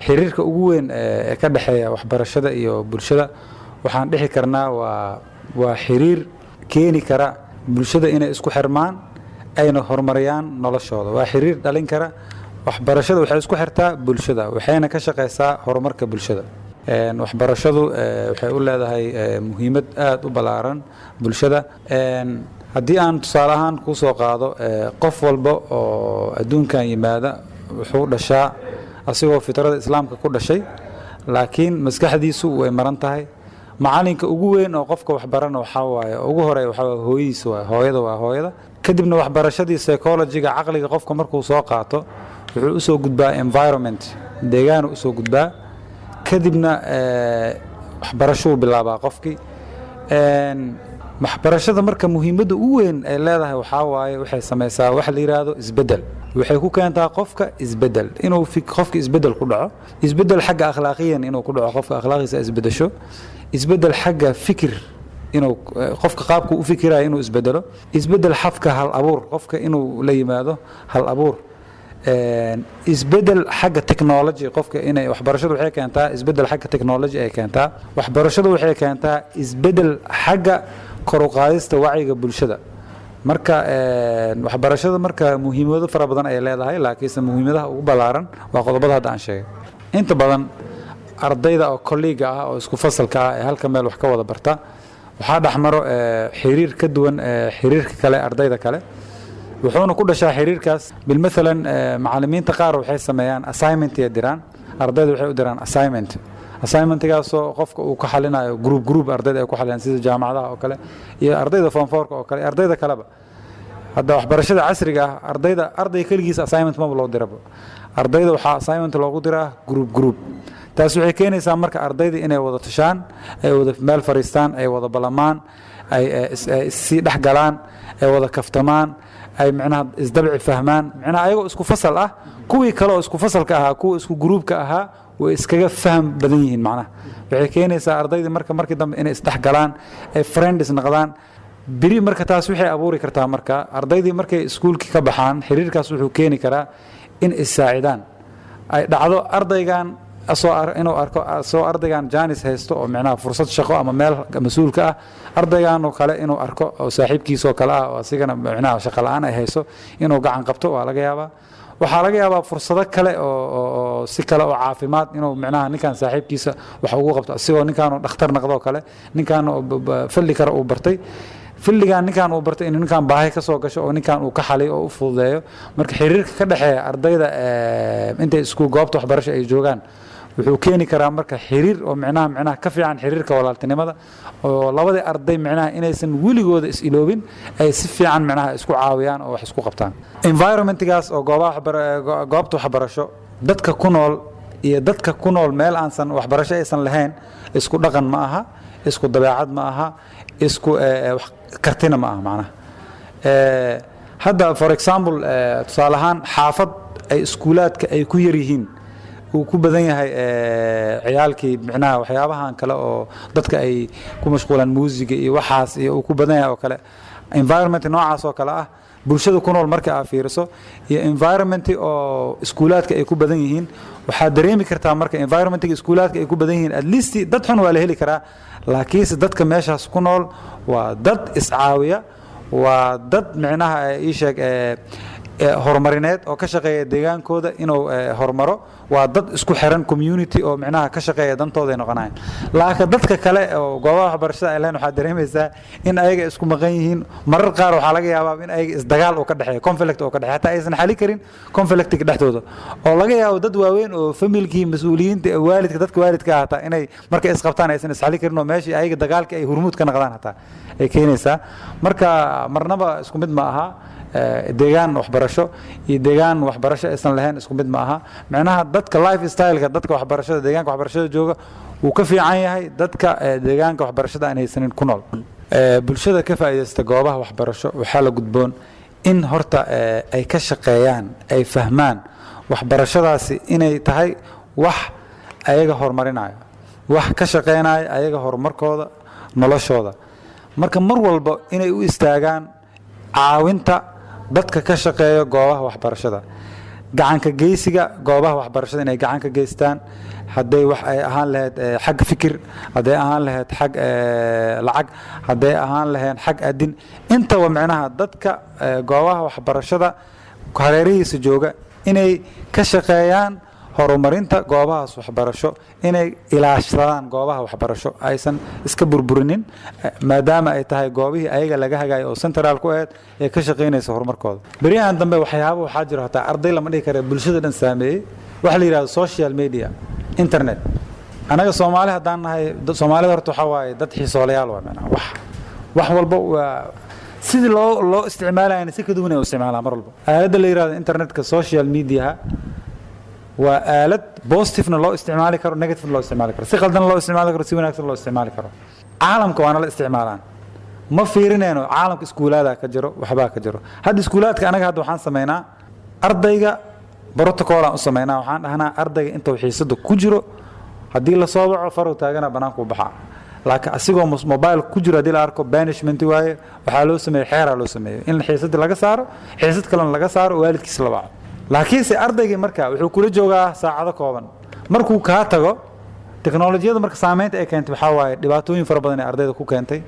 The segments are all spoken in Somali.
Xiriirka ugu weyn ee ka dhexeeya waxbarashada iyo bulshada, waxaan dhihi karnaa waa xiriir keeni kara bulshada inay isku xirmaan, ayna horumariyaan noloshooda. Waa xiriir dhalin kara. Waxbarashada waxay isku xirtaa bulshada, waxayna ka shaqeysaa horumarka bulshada. Waxbarashadu waxay u leedahay muhiimad aada u ballaaran bulshada. Haddii aan tusaale ahaan kuu soo qaado, qof walba oo adduunkan yimaada wuxuu dhashaa asigoo fitrada Islaamka ku dhashay, laakiin maskaxdiisu way maran tahay. Macalinka ugu weyn oo qofka waxbarana waxaa waaye, ugu horeeya, waxaa waaye hooyadiisa, waay hooyada, waa hooyada. Kadibna waxbarashadii psychology-ga, caqliga qofka markuu soo qaato, wuxuu usoo gudbaa environment, deegaanu usoo gudbaa. Kadibna waxbarashuu bilaabaa qofkii. Waxbarashada marka muhiimadda ugu weyn ay leedahay waxaa waaye, waxay samaysaa waxa la yidhaahdo isbeddel. Waxay ku keentaa qofka isbeddel, inuu qofka isbeddel ku dhaco, isbeddel xagga akhlaaqiyan inuu ku dhaco, qofka akhlaaqiisa isbeddesho, isbeddel xagga fikir, inuu qofka qaabku u fikirayo inuu isbedelo, isbeddel xagga hal abuur, qofka inuu la yimaado hal abuur, isbedel xagga technology, qofka inay waxbarashadu waxay keentaa isbedel xagga technology ay keentaa. Waxbarashadu waxay keentaa isbedel xagga kor u qaadista wacyiga bulshada. Marka waxbarashada marka muhiimado fara badan ay leedahay, laakiinse muhiimadaha ugu ballaaran waa qodobada hadda aan sheegay. Inta badan ardayda oo colleague-ga ah oo isku fasalka ah ee halka meel wax ka wada barta, waxaa dhexmaro xiriir ka duwan xiriirka kale ardayda kale, wuxuuna ku dhashaa xiriirkaas. Bilmathalan, macallimiinta qaar waxay sameeyaan assignment ay diraan ardayda, waxay u diraan assignment, assignment-igaasoo qofka uu ka xalinayo group group, ardayda ay ku xalinayaan, sida jaamacadaha oo kale iyo ardayda form four-ka oo kale, ardayda kaleba. Hadda waxbarashada casriga ah, ardayda arday keligiis assignment maba loo diraba. Ardayda waxaa assignment loogu diraa group group. Taas waxay keenaysaa marka ardayda inay wada tashaan, ay wada meel fariistaan, ay wada balamaan, ay issii dhex galaan, ay wada kaftamaan, ay micnaha isdabci fahmaan, micnaha ayagoo isku fasal ah, kuwii kale oo isku fasalka ahaa, kuwa isku group-ka ahaa way iskaga faham badan yihiin. Macnaha waxay keenaysaa ardaydii marka markii dambe inay isdhex galaan, ay friends noqdaan beri. Marka taas waxay abuuri kartaa, marka ardaydii markay iskuulkii ka baxaan, xiriirkaas wuxuu keeni karaa in issaacidaan, ay dhacdo ardaygan asoo inuu arko asoo ardaygan chance haysto oo micnaha fursad shaqo ama meel mas-uulka ah, ardayganoo kale inuu arko oo saaxiibkiisoo kale ah oo asigana micnaha shaqo la-aan ay hayso, inuu gacan qabto waa laga yaabaa. Waxaa laga yaabaa fursado kale oo si kale oo caafimaad inuu micnaha ninkan saaxiibkiisa wax ugu qabto, asigoo ninkaan dhakhtar noqdoo kale, ninkan field kale uu bartay, field-igan ninkan uu bartay, inuu ninkan baahi ka soo gasho oo ninkan uu ka xaliyo oo u fududeeyo. Marka xiriirka ka dhexeeya ardayda intay isku goobta waxbarasho ay joogaan wuxuu keeni karaa marka xiriir oo micnaha ka fiican xiriirka walaaltinimada, oo labadii arday micnaha inaysan weligooda is-iloobin, ay si fiican micnaha isku caawiyaan oo wax isku qabtaan. Environment-igaas oo goobaha goobta waxbarasho dadka ku nool iyo dadka ku nool meel aansan waxbarasho aysan lahayn, isku dhaqan ma aha, isku dabeecad ma aha, isku kartina ma aha. Macnaha hadda, for example, tusaale ahaan, xaafad ay iskuulaadka ay ku yar yihiin, uu ku badan yahay ciyaalkii micnaha waxyaabahan kale oo dadka ay ku mashquulaan, muusiga iyo waxaas iyo uu ku badan yahay oo kale, environment noocaas oo kale ah bulshada ku nool marka aad fiiriso iyo environment oo iskuulaadka ay ku badan yihiin, waxaad dareemi kartaa marka environment-iga iskuulaadka ay ku badan yihiin, at least dad xun waa la heli karaa, laakiinse dadka meeshaas ku nool waa dad iscaawiya, waa dad micnaha ii sheeg horumarineed oo ka shaqeeya deegaankooda inuu horumaro, waa dad isku xiran, community oo micnaha ka shaqeeya dantooda ay noqonayan. Laakiin dadka kale oo goobaha waxbarashada ay leyn, waxaad dareemaysaa in ayaga isku maqan yihiin. Marar qaar waxaa laga yaabaa in ayaga isdagaal uu ka dhexeeyo, conflict oo ka dhexeeyo, hataa aysan xali karin conflict-iga dhexdooda, oo laga yaabo dad waaweyn oo family-kii, mas-uuliyiinta, waalidka, dadka waalidka ah hataa inay markay isqabtaan aysan isxali karin, oo meeshii ayaga dagaalka ay hurmuud ka noqdaan hataa ay keenaysaa. Marka marnaba isku mid ma aha deegaan waxbarasho iyo deegaan waxbarasho aysan lahayn, isku mid ma aha. Micnaha dadka life style-ka dadka waxbarashada deegaanka waxbarashada jooga wuu ka fiican yahay dadka deegaanka waxbarashada aan haysanin ku nool. Bulshada ka faa'iidaysta goobaha waxbarasho waxaa la gudboon in horta ay ka shaqeeyaan, ay fahmaan waxbarashadaasi inay tahay wax ayaga horumarinayo, wax ka shaqeynayo ayaga horumarkooda, noloshooda. Marka mar walba inay u istaagaan caawinta dadka ka shaqeeya goobaha waxbarashada. Gacanka geysiga goobaha waxbarashada inay gacan ka geystaan, hadday wax ay ahaan lahayd xag fikir, hadday ahaan lahayd xag lacag, hadday ahaan lahayd xag adin, intaba micnaha dadka goobaha waxbarashada hareerihiisa jooga inay ka shaqeeyaan horumarinta goobahaas waxbarasho, inay ilaashadaan goobaha waxbarasho, aysan iska burburinin, maadaama ay tahay goobihii ayaga laga hagayo oo central ku ahayd ee ka shaqaynaysa horumarkooda. Beryahan dambe waxyaabo waxaa jiro, hataa arday lama dhihi kara, bulshada dhan saameeyey, waxa la yidhahdo social media, internet. Anaga Soomaali haddaan nahay, Soomaalida horta waxaa waaye dad xiisoolayaal waa, macnaha wax walba waa sidii loo isticmaalayana si ka duwan ay u isticmaalaan. Mar walba aaladda la yidhahdo internetka, social mediaha, waa aalad positivena loo isticmaali karo, negative loo isticmaali karo, si qaldan loo isticmaali karo, si wanaagsan loo isticmaali karo. Caalamka waana la isticmaalaan, ma fiirinayno. Caalamka iskuulaada ka jiro, waxbaa ka jiro. Hadda iskuulaadka anaga hadda waxaan samaynaa ardayga protocol aan u samaynaa. Waxaan dhahnaa ardayga intuu xiisada ku jiro haddii lasoo waco, farow taagana, banaanku baxaa. Laakiin asigoo mobile ku jiro haddii la arko, banishment waaye. Waxaa loo sameeyey, xeeraa loo sameeyey in xiisadii laga saaro, xiisad kalena laga saaro, waalidkiis la waco. Laakiinse ardaygii marka wuxuu kula joogaa saacado kooban, markuu kaa tago. Teknolojiyada marka saameynta ay keentay waxaa waaye dhibaatooyin fara badan ee ardayda ku keentay.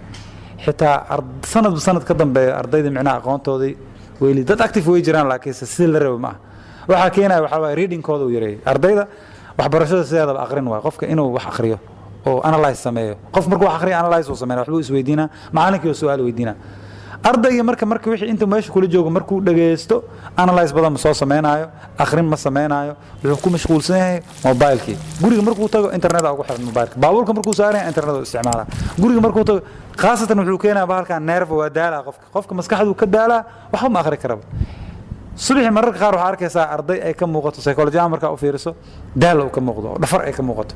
Xitaa sanadba sanad ka dambeeya ardayda micnaha aqoontoodii weli dad active way jiraan, laakiinse sidii la rabo ma ah. Waxaa keenaya waxaa waaye readingkooda uu yareeyey ardayda. Waxbarashada sideedaba aqrin waay, qofka inuu wax aqriyo oo analyze sameeyo. Qof markuu wax aqriyo, analyze uu sameeyo, waxbuu isweydiinaa, macalinkii uu su'aal weydiinaa. Ardaygii marka wixii inta meesha kula joogo markuu dhagaysto, analyze badan ma soo sameynaayo, akhrin ma sameynaayo, wuxuu ku mashquulsan yahay mobilekii. Guriga markuu tago, internet ugu xiran mobileka. Baabuurka markuu saaran yahay, internet uu isticmaalaa. Guriga markuu tago khaasatan, wuxuu keenaya bahalkan nerve, waa daalaa qofka. Qofka maskaxduu ka daalaa, waxba ma akhri karaba. Subaxii mararka qaar waxaa arkaysaa arday ay ka muuqato, psychology ahaan markaa u fiiriso, daal uu ka muuqdo oo dhafar ay ka muuqato.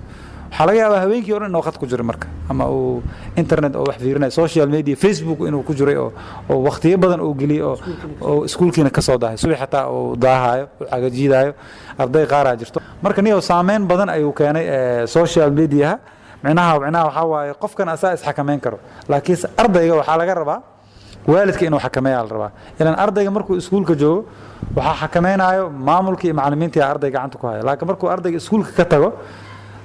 Waxaa laga yaabaa habeenkii o dhan inuu khad ku jiray marka, ama uu internet oo wax fiirinaya, social media, Facebook inuu ku jiray oo waqtiyo badan uu geliyey oo iskuulkiina ka soo daahay, subax xataa uu daahayo, uu cagajiidaayo. Arday qaaraa jirto. Marka niyow, saameyn badan ayuu keenay social mediaha. Micnaha waxaa waaye qofkan asaa isxakameyn karo, laakiinse ardayga waxaa laga rabaa waalidka inuu xakameeyaa la rabaa. Ilan ardayga markuu iskuulka joogo waxaa xakameynaayo maamulka iyo macallimiinta ardayga gacanta ku haya, laakiin markuu ardayga iskuulka ka tago,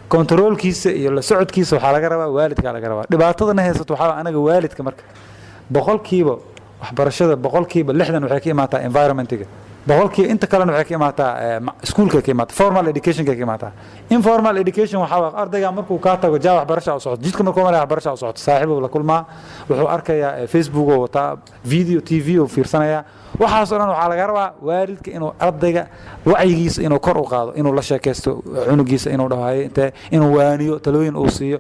kontaroolkiisa iyo la socodkiisa waxaa laga rabaa waalidkaa laga rabaa. Dhibaatadana haysato waxaa anaga waalidka marka boqolkiiba waxbarashada 60% waxay ka imaataa environmentiga, boqolkiiba inta kalena waxay ka imaataa iskuulka ka imaataa, formal educationka ka imaataa. Informal education waxaa waa ardayga markuu kaa tago, jaa waxbarasha u socoto, jidka markuu maraya waxbarasha u socoto, saaxiib la kulmaa, wuxuu arkayaa Facebook oo wataa, video TV oo fiirsanayaa. Waxaas oo dhan waxaa laga rabaa waalidka inuu ardayga wacyigiisa inuu kor u qaado, inuu la sheekaysto cunugiisa, inuu dhaho haye intee, inuu waaniyo, talooyin uu siiyo,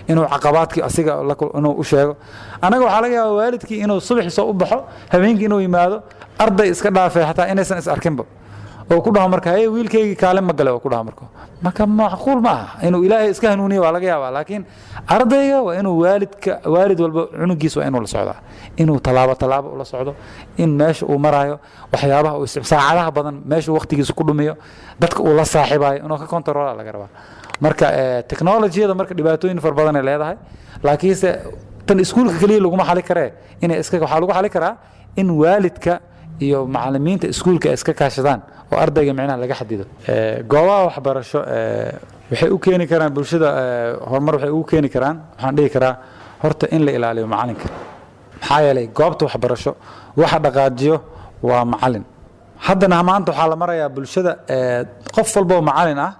inuu caqabaadkii asiga inuu u sheego. Annaga waxaa laga yaabaa waalidkii inuu subaxii soo u baxo, habeenkii inuu yimaado, arday iska dhaafay xataa inaysan is arkinba, oo ku dhaho marka, haye, wiilkaygii kaalin ma gale, oo ku dhaho marka macquul ma aha. Inuu Ilaahay iska hanuuniyo waa laga yaabaa, laakiin ardayga waa inuu waalidka, waalid walba cunugiisa waa inuu la socdaa, inuu tallaabo tallaabo ula socdo, in meesha uu marayo, waxyaabaha uu saacadaha badan meesha uu waqtigiisa ku dhumiyo, dadka uu la saaxiibayo, inuu ka controla laga rabaa. Marka technologiyada marka dhibaatooyin fara badan ay leedahay, laakiinse tan iskuulka keliya laguma xali karee, inay iska waxaa lagu xali karaa in waalidka iyo macallimiinta iskuulka ay iska kaashadaan oo ardayga micnaha laga xadido. Goobaha waxbarasho waxay u keeni karaan bulshada horumar, waxay ugu keeni karaan, waxaan dhihi karaa horta in la ilaaliyo macalinka. Maxaa yeelay goobta waxbarasho waxa dhaqaajiyo waa macalin. Haddana maanta waxaa la marayaa bulshada qof walba oo macalin ah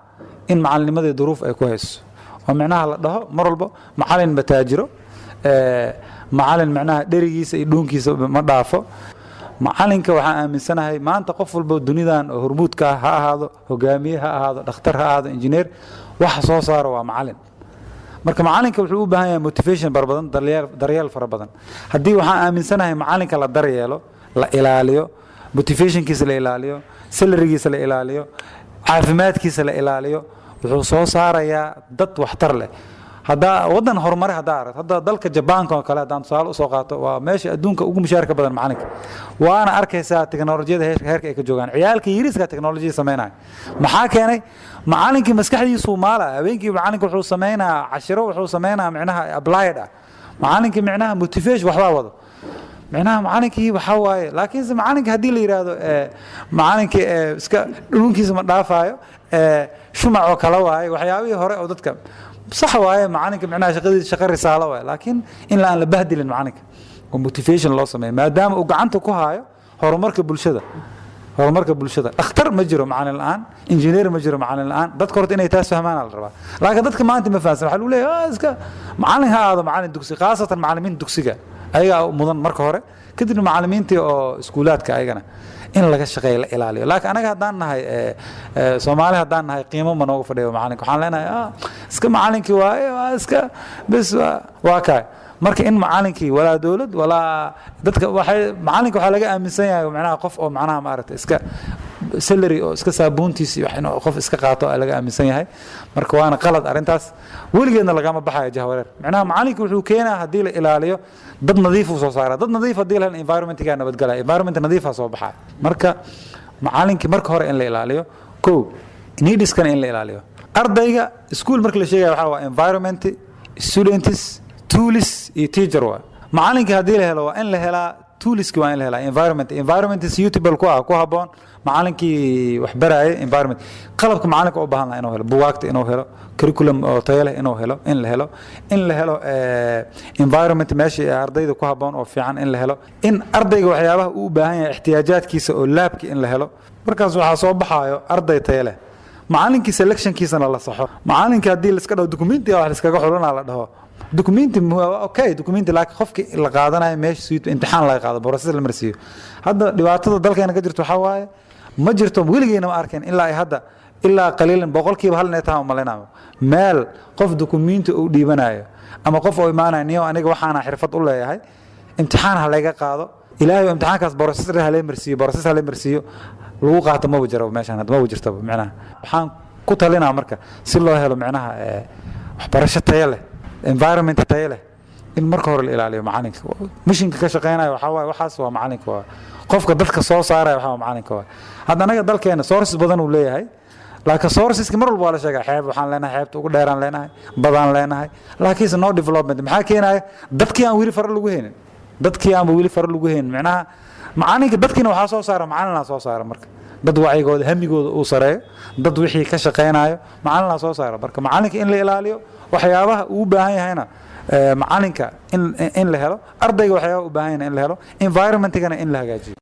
in macalinnimadii duruuf ay ku hayso, oo micnaha la dhaho mar walba macalin ma taajiro, macalin micnaha dherigiisa iyo dhuunkiisa ma dhaafo. Macalinka waxaan aaminsanahay maanta qof walba dunidan oo hormuudka ah, ha ahaado hogaamiye, ha ahaado dhakhtar, ha ahaado injineer, waxa soo saaro waa macalin. Marka macalinka wuxuu u baahan yahay motivation fara badan, daryeel fara badan. Haddii waxaan aaminsanahay macalinka la daryeelo, la ilaaliyo, motivationkiisa la ilaaliyo, salarygiisa la ilaaliyo, caafimaadkiisa la ilaaliyo, wuxuu soo saarayaa dad waxtar leh. Haddaa waddan horumare haddaa aragto, hadda dalka Jabaanka oo kale haddaan tusaale usoo qaato, waa meesha adduunka ugu mushaarka badan macalinka. Waana arkaysaa teknolojiyada heerka ay ka joogaan. Ciyaalka yariiska teknolojiyada sameynaya, maxaa keenay? Macalinkii maskaxdiisuu maala. Habeenkii macalinka wuxuu sameynaa cashiro, wuxuu sameynaa micnaha applied ah. Macalinkii micnaha motivation waxbaa wado. Micnaha macalinkii waxaa waaye, laakiinse macalinka haddii la yidhaahdo macalinkii iska dhulunkiisa ma dhaafaayo, shumac oo kale waaye. Waxyaabihii hore oo dadka sax waaye. Macalinka micnaha shaqadiisa shaqo risaalo waaye, laakiin in la aan la bahdilin macalinka oo motivation loo sameeyo, maadaama uu gacanta ku haayo horumarka bulshada, horumarka bulshada. Dhakhtar ma jiro macalin la'aan, injineer ma jiro macalin la'aan. Dadka horta inay taas fahmaan la rabaa, laakiin dadka maanta ma fahansan. Waxaa lagu leeyahay iska macalin ha aado, macalin dugsi, khaasatan macalimiinta dugsiga ayagaa mudan marka hore, kadibna macalimiintii oo iskuulaadka ayagana in laga shaqeeyo, la ilaaliyo. Laakiin anaga haddaan nahay Soomaali haddaan nahay, qiimo ma nooga fadhiyo macalinka. Waxaan leenahay iska macalinkii waaye, waa iska bes, waa kaay. Marka in macalinkii walaa dowlad walaa dadka waxay macalinka waxaa laga aaminsan yahay macnaha qof oo macnaha maaragtay iska salary oo iska saabuuntiisi wax inuu qof iska qaato laga aaminsan yahay. Marka waana qalad arrintaas, weligeedna lagama baxayo jahwareer. Macnaha macalinka wuxuu keenaa, haddii la ilaaliyo, dad nadiif uu soo saara. Dad nadiif haddii la helo, environmentgaa nabadgalaya, environment nadiifa soo baxaya. Marka macalinkii marka hore in la ilaaliyo kow, needskana in la ilaaliyo. Ardayga school marka la sheegaya waxaa waa environment, students, tools iyo teacher. Waa macalinkii haddii la helo, waa in la helaa toolski, waa in la helaa environment suitable ku ah, ku habboon macalinkii wax barayay, environment qalabka macalinka u baahan lahaa inuu helo, buwaagta inuu helo, curriculum oo tayo leh inuu helo, in la helo environment meeshii ardayda ku habboon oo fiican in la helo, in ardayga waxyaabaha uu u baahan yahay, ixtiyaajaadkiisa oo labki in la helo. Markaas waxaa soo baxaayo arday tayo leh. Macalinkii selectionkiisana la saxo. Macalinka haddii la iska dhaho documenti wax liskaga xulana la dhaho documenti, okay, documenti, laakiin qofkii la qaadanayo meesha suit imtixaan laga qaado, process la marsiiyo. Hadda dhibaatada dalkeena ka jirto waxaa waaye ma jirto, weligeena ma arkin ilaa ay hadda, ilaa qaliilan 1% inay tahay umalaynayo, meel qof documenti uu dhiibanayo ama qof oo imaanayo, niyo aniga waxaana xirfad u leeyahay, imtixaan ha layga qaado, ilaahay imtixaankaas process ha lay marsiiyo, process ha lay marsiiyo lagu qaato, maba jiro meeshaan hadda, maba jirtaba. Micnaha waxaan ku talinaa marka si loo helo micnaha waxbarasho tayo leh, environment tayo leh, in marka hore la ilaaliyo macalinka. Mishinka ka shaqeynaya waxaa waaye waxaas waa macalinka, waa qofka dadka soo saaraya, waxaa waa macalinka. Waa hadda anaga dalkeena sources badan uu leeyahay, laakiin sourceska mar walba waa la sheegaa. Xeeb waxaan leenahay, xeebta ugu dheeraan leenahay, badaan leenahay, laakiinse no development. Maxaa keenaya? Dadkii aan weli fara lagu haynin, dadkii aanba weli fara lagu haynin. Micnaha macalinka dadkiina waxaa soo saara macalinaa soo saara. Marka dad wacyigooda, hamigooda uu sareeyo, dad wixii ka shaqeynayo macalinaa soo saara. Marka macalinka in la ilaaliyo, waxyaabaha uu u baahan yahayna macalinka in la helo, ardayga waxyaabaha u baahan yahayna in la helo, environmentigana in la hagaajiyo.